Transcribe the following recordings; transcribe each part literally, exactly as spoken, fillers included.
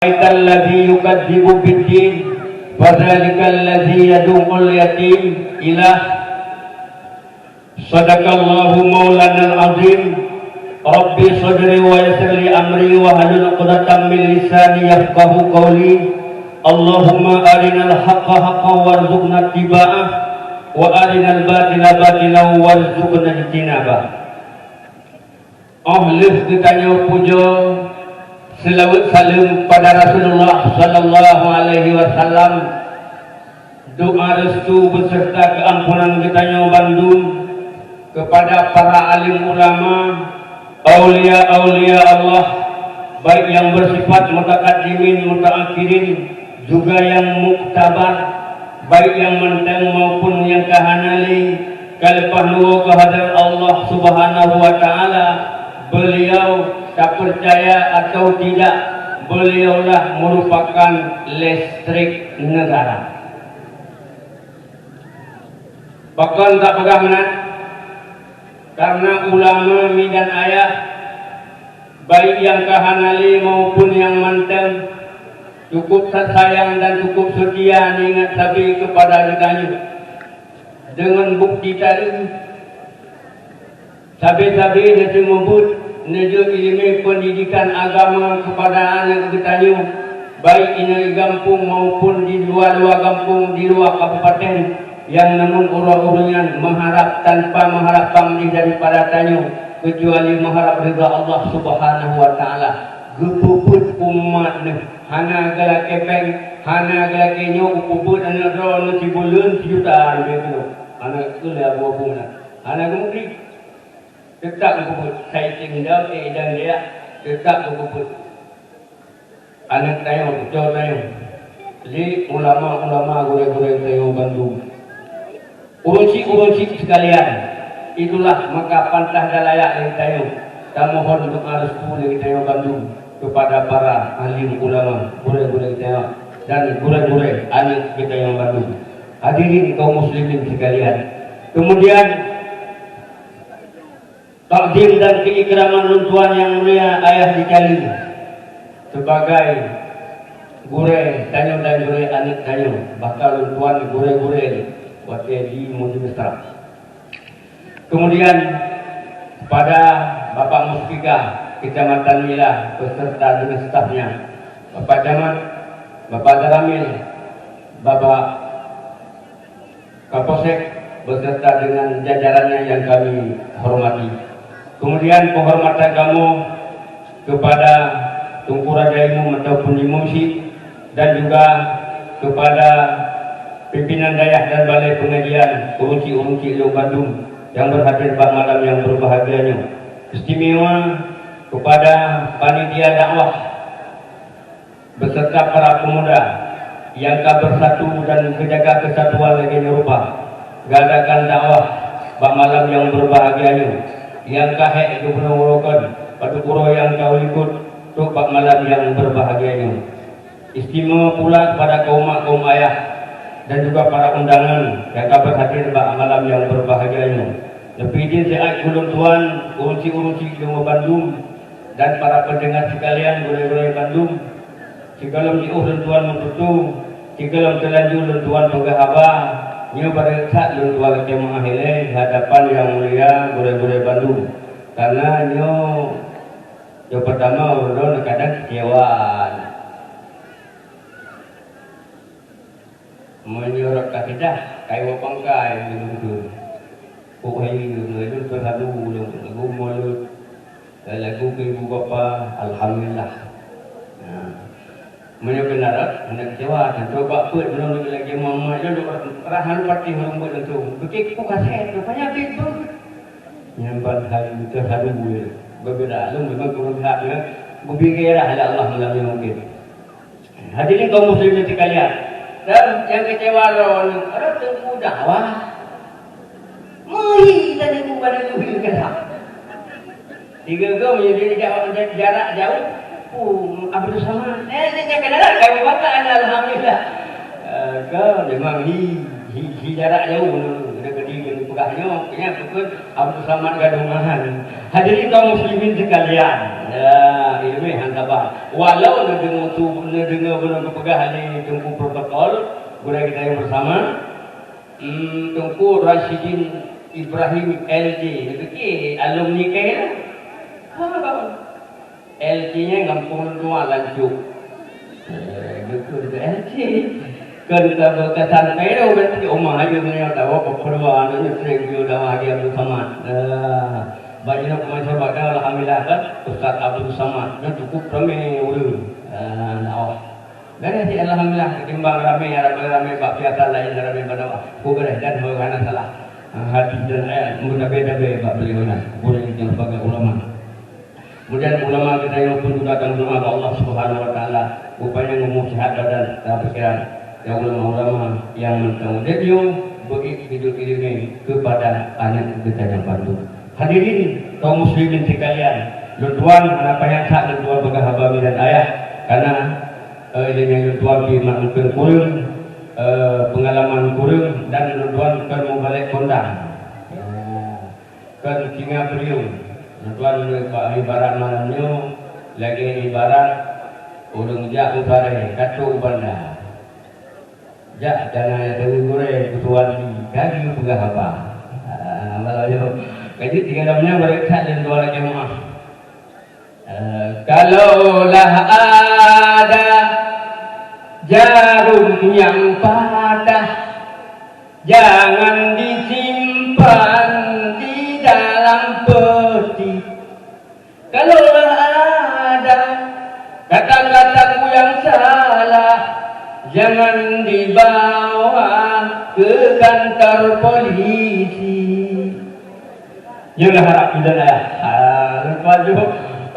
Ara'aital ladzi yukadzibu biddin, fadzalikal ladzi yadu'ul yatim. Ilah. Sadaqallahu maulanal azim. Rabbi sadri wa yassir li amri wahlul 'uqdatam min lisani yafqahu qauli. Allahumma arinal haqqa haqqan warzuqna ittiba'ah wa arinal batila batilan warzuqna ijtinabah. Óh lheueh geutanyoe pujoe, seulaweuet saleuem kepada Rasulullah sallallahu alaihi wasallam, doa restu beserta keuampunan geutanyoe bandum kepada para alim ulama, aulia-aulia Allah, baik nyang beusifat mutakadimin, mutaakhirin, juga nyang muktabar, baik nyang mantong maupun nyang ka hana lé, ka leupah luwoe keu hadrat Allah Subhanahu wa Taala, beuliau, tapeucaya atau tidak, beuliaulah meurupakan listrik neugara. Pakon tapeugah meunan? Karena ulama mi dan ayah, baik nyang ka hana lé maupun nyang mantong, cukup sayang dan cukup seutia neuingat sabe keupada geutanyoe. Deungon bukeuti tadi, sabe-sabe neuseumeubeuet neujok iéleumé peundidikan agama keupada aneuëk geutanyoe, baik inoe i gampông maupun di luwa-luwa gampông, di luwa kabupaten, nyang namun uroe-uroe nyan meuharab tanpa meuharab pamrih daripada tanyoe, keucuali meuharab ridha Allah Subhanahu wa Taala. Geupeubeuet umat neuh, hana geulakée péng, hana geulakée nyoe, geupeubeuet aneuëk droeneuh sibuleuen sijuta leubeh keunoe. Hana geulakée abu-abu meunan. Hana geumeukeuri. Teutap geupeubeuet, sai teuh idang, eh, idang dayah, teutap geupeubeuet. Aneuëk tanyoe, cucoe tanyoe, lé ulama-ulama, gurée-gurée tanyoe bandum. Ureuëng syik-ureuëng syik sekalian, itulah maka pantah dan layak lé tanyoe tamohon doa restu lé tanyoe bandum kepada para alim ulama, gurée-gurée tanyoe, dan gurée-gurée aneuëk tanyoe bandum. Hadirin kaum muslimin sekalian, kemudian takzim dan keikraman lôn tuan nyang mulia ayah di Cali, sebagai gurée tanyoe dan gurée aneuëk tanyoe, bahkan lôn tuan gurée-gurée watée di Mudi Mesra. Kemudian kepada Bapak Muspika Kecamatan Mila beserta dengan stafnya, Bapak Camat, Bapak Daramil, Bapak Kapolsek beserta dengan jajarannya yang kami hormati. Kemudian penghormatan kamoe kepada Teungku Raja Imum ataupun Imum Syik dan juga kepada pimpinan dayah dan balai pengajian, ureuëng syik-ureuëng syik lôn bandum nyang berhadir bak malam nyang berbahagia nyoe. Istimewa kepada panitia dakwah beserta para pemuda nyang ka bersatu dan geujaga keusatuan lagée nyoe rupa, geuadakan dakwah bak malam nyang berbahagia nyoe, nyang ka hék geupurunoe uroe kon, padub uroe nyang ka likot trok bak malam nyang berbahagia nyoe. Istimewa pula kepada kaum mak, kaum ayah, dan juga para undangan nyang ka berhadir bak malam nyang berbahagia nyoe. Leubeh jih siat keu lôn tuan, ureuëng syik-ureuëng syik lôn bandum, dan para pendengar sekalian, gurée-gurée bandum, sigohlom jiôh lôn tuan meututoe, sigohlom teulanjur lôn tuan peugah haba, nyoe barô that lôn tuan lakée meu'ah ilée di hadapan nyang mulia gurée-gurée bandum. Karena nyoe, nyoe peurtama ulôn kadang keucewa. Meunyoe rot ka keudah, ka iwoe pangkai lôn keu. Pok hai lôn, lôn teuh lalu lôn lagu mulod, lagu keu ibu bapa, alhamdulillah. Nah, meunyoe keunan rot, hana keucewa, tantu bak peuet meunyoe lagée mumat lôn, rah hana patéh lôn buet lôn tu. Beuke ku kaset, rupanya bit beuh. Nyan ban hai teuh lalu lé. Beubeda lôn memang kurang that, ya. Beubi gairah lé Allah meulalu mungkin. Hadirin kaum muslimin sekalian, dan nyang keucewa droeneuh, rot teungku dakwah. Meuhi tadi ku pada meuhi keudah. Tiga go menjadi jarak jauh. Oh, Abdul Samad. Eh, dia jangan dah, kami baca, alhamdulillah. Eh, kau memang hi, hi, hi jarak jauh, kena berdiri, kena pegang nyoe, kena pukul Abdul Samad Gadungan. Hadirin kaum muslimin sekalian, ya, Ah, ileumèe han saban. Walau neudeungoe su-, neudeungoe bunoe geupeugah lé Teungku protokol, gurèe geutanyoe bersama, hmm, Teungku Rasyidin Ibrahim L J, neupike alumni kèe na? Ha, L J nyan gampông lôn tuan Lancôk. Eh, beutôi tu L J. Kan ka, ka santai dah, ubat di rumah aja punya tahu apa kedua anak nyetrek dia dah lagi Abdul Samad. Dah. Bagi nak pemain sepak kan, alhamdulillah kan, Ustaz Abdul Samad. Dia cukup ramai orang. Ah, nak awak. Beres, alhamdulillah, ketimbang ramai, ramai, ramai bak biasa lain, ramai pada awak. Ku beres dan hana salah. Ah, hadis dan ayat, mutabe-tabe bak beliau nyan. Boleh kita sebagai ulama. Kemudian ulama kita yang pun juga akan berdoa kepada Allah Subhanahu wa Taala, rupanya ngomong sihat badan dan pikiran. Ya ulama-ulama yang mantong udép nyoe beuiék hidup ileumèe kepada aneuk geutanyoe bandum. Hadirin kaum muslimin sekalian, lôn tuan hana payah that lôn tuan peugah haba mi dan ayah, karena, eh, ileumèe lôn tuan pih mak mungken kureueng, eh, pengalaman kureueng dan lôn tuan kon mubalek kondang. Ya. Kon singa beuliong, meutuan, ibarat malam nyoe lagèe ibarat ureueng jak u Sareh, ka trok u Banda. Jak kana nyang teungoh gurèe, peutuan di, ka geupeugah haba. Ah, malam nyoe. Ka jeuet tinggai lam nyan, barô that lôn tuan lakèe meu'ah. Eh, kalaulah ada jarum yang patah, jangan disimpan di dalam peti. Kalaulah ada kata-kataku yang salah, jangan dibawa ke kantor polisi. Nyoe lah harap kita lah. Ha, lepas tu,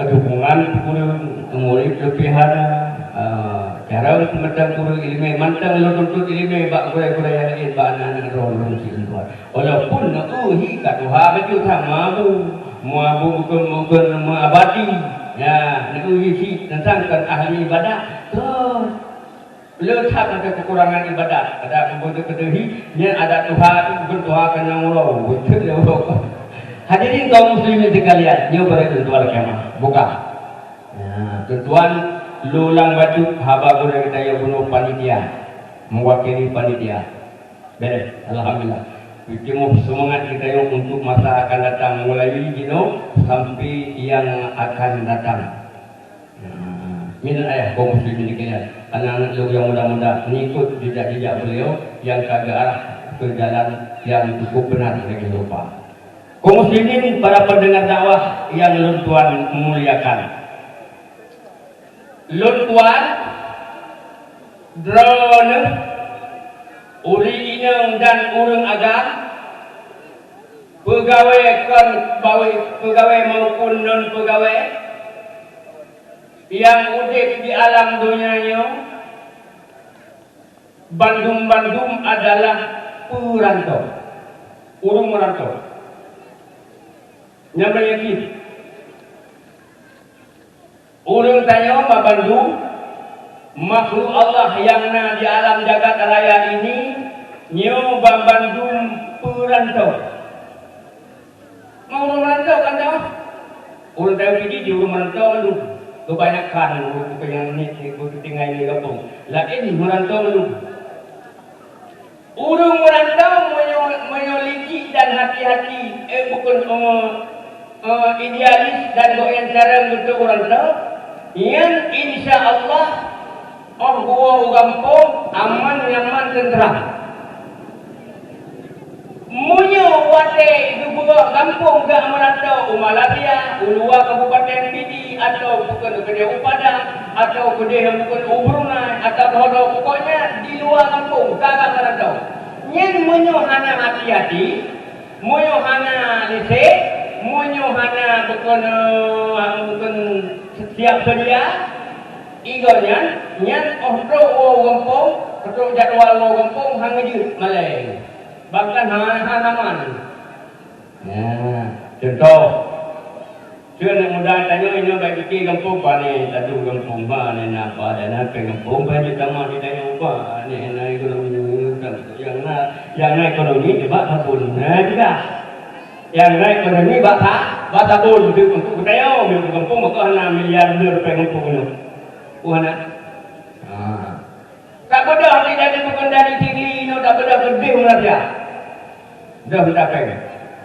dukungan guru murid lebih hana. Ha, cara mantong guru ileumèe, mantong lôn tuntut ileumèe bak gurèe-gurèe nyang laén, bak aneuk-aneuk droe lôn cit tuan. Walaupun neuuhi ka tuha bacut sama bu, muabu bukon-bukon meuabadi. Ya, neuuhi cit teuntang kon ahli ibadat. Tuh. Le that ada kekurangan ibadat, ada keubeuteukeudehi, nyan ada tuha tu, bukan tuha keu nyang uroe, beutôi lé uroe. Hadirin kaum muslimin sekalian, nyoe barô lôn tuan lakèe meu'ah. Buka. Nah, lôn tuan, lôn ulang bacut haba gurèe geutanyoe bunoe panitia, mewakili panitia. Beres, alhamdulillah. Teuma seumangat geutanyoe untuk masa akan datang, mulai jinoe sampai nyang akan datang. Nah, minot ayah kaum muslimin sekalian, aneuk-aneuk lôn nyang muda-muda, mengikut jejak-jejak beliau yang ka geuarah ke jalan yang cukup benar lagèe rupa. Kaum muslimin, para pendengar dakwah yang lôn tuan muliakan. Lôn tuan, droeneuh, ureueng inong dan ureueng agam, peugawée kon bawée, peugawée maupun non peugawée, nyang udeb di alam donya nyoe, bandum-bandum adalah peuranto, ureueng meuranto. Nyan meuyakin, ureueng tanyoe banbandum makhluk Allah nyang na di alam jagat raya ini, nyoe banbandum peuranto. Ureueng meuranto kan dah? Ureueng tanyoe Pidie di ureueng meuranto mandum. Kebanyakan ureueng nyang ni, tinggai di gampông. Laén meuranto mandum. Ureueng meuranto meunyoe, meunyoe licik dan hati-hati, eh, bukon, eh, eh, idealis dan gobnyan carông geutrok meuranto, nyan insya Allah, oh, geuwoe u gampông aman, nyaman, teuntram. Meunyoe watée geupeugah gampông gak meuranto u Malaysia, u luwa Kabupaten Pidie, atawa bukon keudeh u Padang, atawa keudeh bukon u Brunei, atawa Bodo, pokoknya di luwa gampông, ka gak meuranto. Nyan meunyoe hana hati-hati, meunyoe hana lisek, meunyoe hana bukon, eh, bukon siap sedia, igo nyan, nyan oh trok woe gampông, trok jadwal woe gampông, hana jeuet malée. Bahkan hana, hana man. Nah, contoh. Cuma aneuk muda tanyoe, inoe bak pike gampông, pane tadu gampông, pane na apa, dan na pih gampông, pane tamah di tanyoe, pane na ekonomi, nyang na, nyang na ekonomi, coba sabon. Nah, tidak. Nyang na ekonomi, bak sa-, Ba sabon, untuk, untuk geutanyoe, untuk gampông, maka hana miliar rupiah gampông nyoe. Oh, hana. Ha. Tak beudôh di dari bukon dari tinggi nyoe, tak beudôh keudeh Malaysia. Dah minta péng.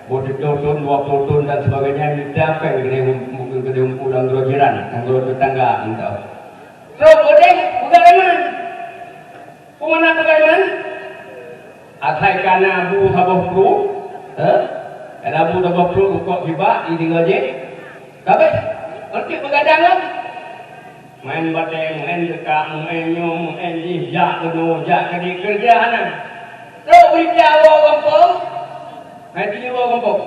Boh tujuh ton, dua puluh ton dan sebagainya, minta péng keuneuk, mungkin keuneuk ulang dua jiran, nanggroe tetangga minta. Trok udeh, peugah lé man. Peue makna peugah lé man? Asai kana bu saboh pruet, eh? Kana bu saboh pruet rukok jibak, di tinggai jih. Tapi, untuk begadang lah. Main batèe, main dekat, main nyoe, main jih, jak keunoe, jak keudéh, keureuja hana. Trok beurita woe gampông, hai tujoh woe gampông.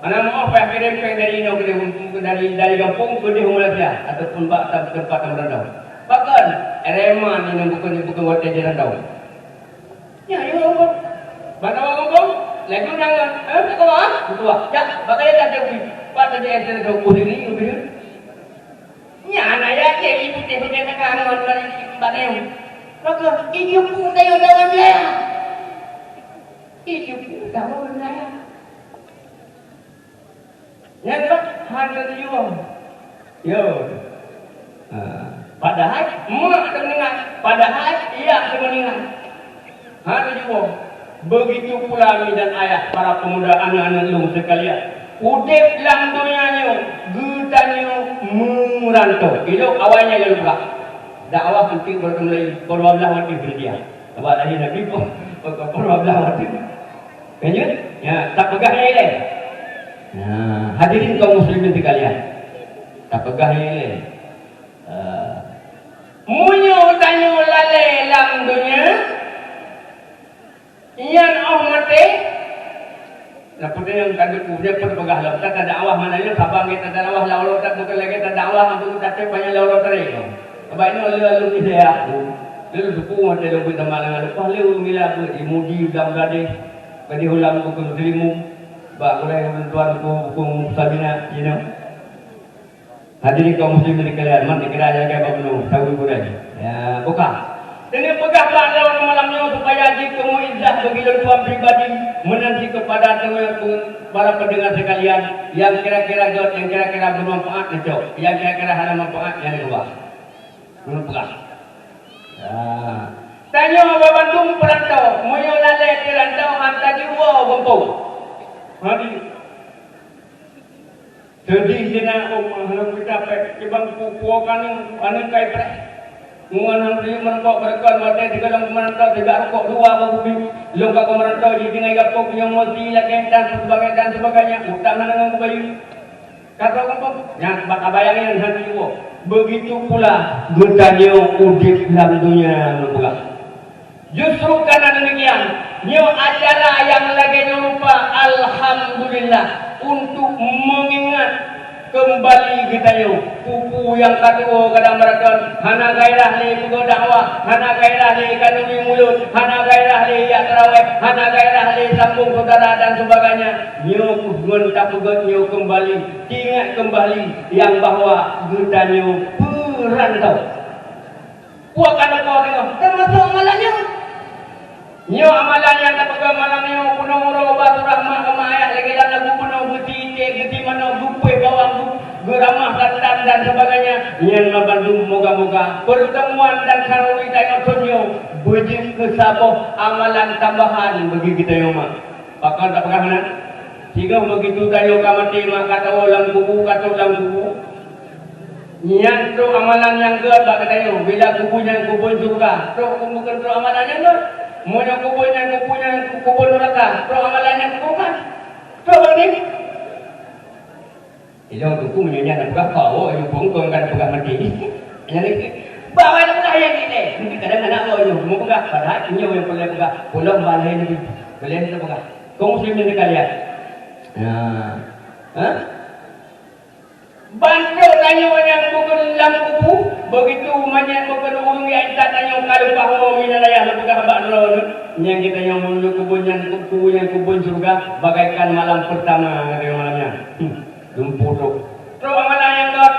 Hana meu'oh payah kirém péng dari inoe keudéh, dari, dari gampông keudéh u Malaysia ataupun bak tam-, teumpat tam randau. Pakon? Ereman inong bukon, bukon watèe di randau. Nyan, nyoe gampông. Bak woe gampông, laju nyan, eh, tak kawa, ah? Beutôi, ah. Jak, bak kaya dah jauh. Pat tadi es tu, oh, ini, ini. Nyan ayat jih, ibu teh pakai tangan ngon bari badan. Maka, ibu pun tayo dalam ya. Ibu pun dalam ya. Nyan lah, hana jua. Yo. Ha. Padahai, mak teumeuninggai. Padahai, yak teumeuninggai. Hana jua. Begitu pula mi dan ayah, para pemuda, anak-anak lôn sekalian. Udép lam donya nyoe, geutanyoe meurantô. Ilok awai nyan lôn peugah. Dakwah anti beureulée, pukul dua belas waktu India. Sabab lahé Nabi pun, pukul dua belas waktu. Lanjut? Ya, tapeugah nyang ilée. Nah, hadirin kaum muslimin sekalian. Tapeugah nyang ilée. Eh, meunyoe tanyoe lalée lam donya, nyan 'oh maté, na peue nyang ka geupeugah lom, ka tadakwah, maknanya saban gét tadakwah, lawa-lawa that bukan lagée tadakwah, ampu taté banyak lawa-lawa tarék. Sabab inoe lé alumni saya aku, lé suku maté lom buet sama dengan leupah lé ureueng mila buet di Mudi, Blang Gadeh, Gadeh Ulam, Bukon Seulimu, bak gurée ureueng tuan ku, Bukon Sabina, you know. Hadirin kaum muslimin sekalian, man dikira jaga bak bunoe, tahu gurée. Ya, buka. Ini peugah bak lôn malam nyoe supaya jeuet keu muizah bagi lôn tuan pribadi, meunan cit kepada teuma-, para pendengar sekalian, yang kira-kira gét, yang kira-kira bermanfaat, neucok. Yang kira-kira hana manfaat, nyan neukeubah. Lôn peugah. Ya. Tanyoe bandum peurantô, meunyoe lalée di rantô, han tajiwoe gampông. Hadi. Seudeh jina, oh, hana geucapée, kibang pu-, puwoe ka aneuk, aneuk kai preh. Ngon han riyeuk meureumpok beureukan watée sigohlom keumeurantau, siga rukok dua bak bumi. Lôn ka keumeurantau jih tinggai gampông nyang meusti lagée dan sebagainya, dan sebagainya. Utang hana ngon kubayeue. Ka trok gampông, nyan bak kabayang nyan han jiwoe. Begitu pula geutanyoe udép lam donya nyoe peugah. Justru karena demikian, nyoe acara nyang lagée nyoe rupa, alhamdulillah, untuk mengingat kembali geutanyoe, peue-peue nyang ka tuwoe kadang meurakon, hana gairah lé peugot dakwah, hana gairah lé kanduri mulod, hana gairah lé jak taraweh, hana gairah lé sambong syedara dan sebagainya. Nyoe ngon tapeugét nyoe kembali, ingat kembali nyang bahwa geutanyoe peurantau. Puak ka neupo teungoh, teumasok amalan nyoe. Nyoe amalan nyang tapeugah malam nyoe, peunoh uroe bak surah mak keu mak ayah lagée lam lagu peunoh, geuti iték, geuti manok, geupuih bawang, geu-, geuramah santan dan sebagainya. Nyan mandum moga-moga peurteumuan dan khanuri tanyoe thon nyoe beujeuet keu saboh amalan tambahan bagi geutanyoe mak. Pakon tapeugah meunan? Singoh begitu tanyoe ka maté, mak, ka tawoe lam kubu, ka trok lam kubu. Nyan trok amalan nyang gét bak geutanyoe. Bila kubu nyan kubu syeuruga, trok, bukon trok amalan nyang gét. Meunyoe kubu nyan kubu nyan kubu nuraka, trok amalan nyang kubu kan. Trok bak ni. Ilong tuku meunyoe nyan na peugah, "Kau, oh, ilong pungkong kan peugah mati." Nyan ni, bah, bah, peugah nyang ni, eh. Mungkin kadang anak kau ilong, mau peugah, padahal inyo nyang peureulée peugah. Pulang balai ni, boleh ni peugah. Kaum muslimin sekalian. Nah. Ha? Bantrok tanyoe nyang bukon lam kubu, begitu manyét bukon ureueng nyang intat tanyoe ka leupah woe minan ayah lôn peugah bak droeneuh. Nyang geutanyoe meunyoe kubon nyan kubu nyang kubon syeuruga, bagaikan malam pertama geutanyoe malam nyan. Hmm. Lumpuh trok. Trok amalan nyang gét.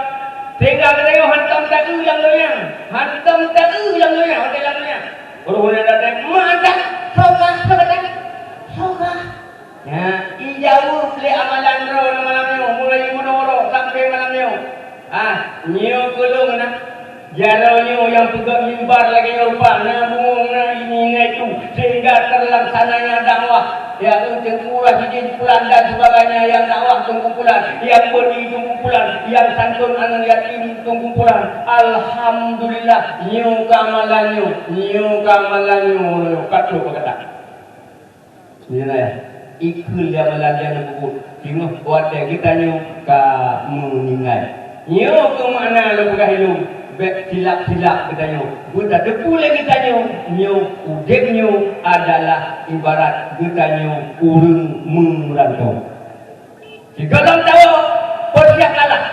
Sehingga geutanyoe hantom taeu lam donya. Hantom taeu lam donya, watée lam donya. Roh nyang datang, "Mak, dak, soe kah, soe kah, soe kah?" Nyan, ijaweueb lé amalan droe lam malam nyoe, mulai Jaroe nyoe nyang peugöt mimbar lagèe nyoe rupa, na bungöng, na ini, na itu, sehingga terlaksananya dakwah. Ya, teungku uroe sidin pulan dan sebagainya, nyang dakwah teungku pulan, nyang beudi teungku pulan, nyang santôn aneuk yatim teungku pulan. Alhamdulillah, nyoe keamalan nyoe, nyoe keamalan nyoe, nyoe ka trok bak gata. Nyoe na, ikheun lé amalan nyang neupeubeuet, teungoh watèe geutanyoe ka meuninggai. Nyoe keuh makna lôn peugah ilôn, bèk silap-silap geutanyoe. Beutateupeue lé geutanyoe, nyoe udép nyoe adalah ibarat geutanyoe ureueng meurantô. Sigohlom tawoe, peusiap kalah.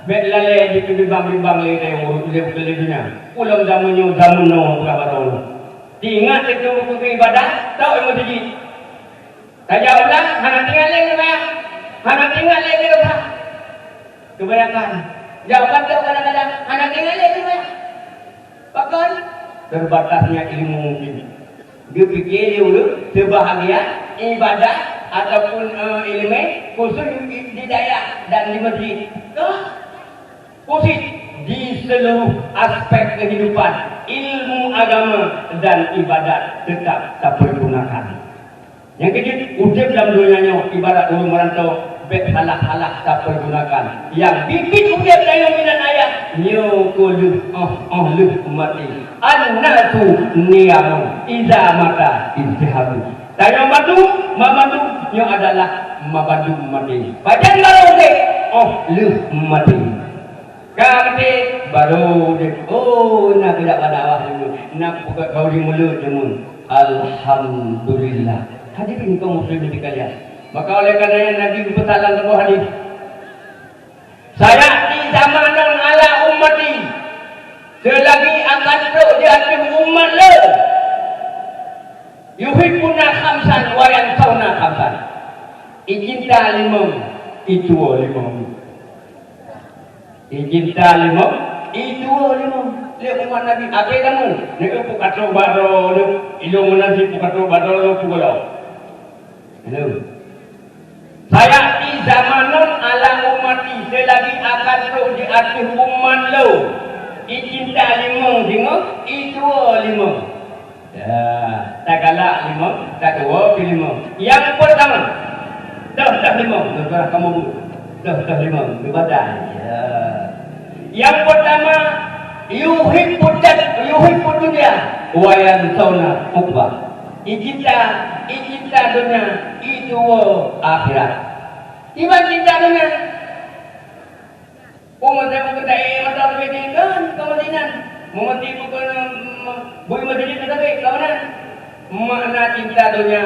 Bèk lalè jipeubimbang-bimbang lé geutanyoe ureueng udép keu lé donya. Ulôn jameun nyoe, jameun nyoe, peugah bak droeneuh. Teuingat teuh keu ibadat, tok i meuseujid. Tajak u blang, hana teuingat lé keu seumayang, hana teuingat lé keu dosa. Kebanyakan. Jak u kantor kadang-kadang, hana teuingat lé keu seumayang. Pakon? Terbatasnya ilmu mungkin. Geupike lé ureueng, seubahagian ibadat ataupun, eh, ileumèe, khusus di, di dayah dan di meuseujid. Toh? Khusus di seluruh aspek kehidupan, ilmu agama dan ibadat tetap tapergunakan. Nyang keujeuet, udép lam donya nyoe ibarat ureueng meurantô, bèk salah-salah tapergunakan. Nyang biet-biet udép tanyoe inan ayah, nyoe keuh lheueh, óh, óh lheueh maté. An-nasu niyamun, iza mata izdahabu. Tanyoe bandum, mamandum nyoe adalah mamandum maté. Pajan barô udép, óh lheueh maté. Ka maté, barô udép. Oh, na keudak bak dakwah deungon, na peugot bau di mulut deungon. Alhamdulillah. Hadirin kaum muslimin sekalian. Maka oleh karena nyan Nabi geupeusan lam saboh hadis, "Sayati zamanon ala ummati." Seulagi akan trok di ateueh umat lôn. "Yuhibbuna khamsan wa yansauna khamsan." Icinta limong, ituwoe limong. Icinta limong, ituwoe limong. Lé umat Nabi, akhé zaman, neueu peukatrok baro, neueu ilong nasi peukatrok baro, neueu peukatrok. Halo. "Sayati zamanon ala ummati," seulagi akan trok di ateueh umat lôn. Icinta limong deungon ituwoe limong. Ya, tagalak limong, tatuwoe pih limong. Nyang peurtama, toh, toh limong, neupeugah kamoe bu. Toh, toh limong, neubadai. Ya. Nyang peurtama, yuhibbud, yuhibbud dunya wa yansauna uqbah. Icinta, icinta donya, ituwoe akhirat. Kiban cinta donya? Oh, masa meukeudai motor gede kan, kawan inan. Mengerti bukan, em, bui masjid tetapi kawanan. Makna cinta donya,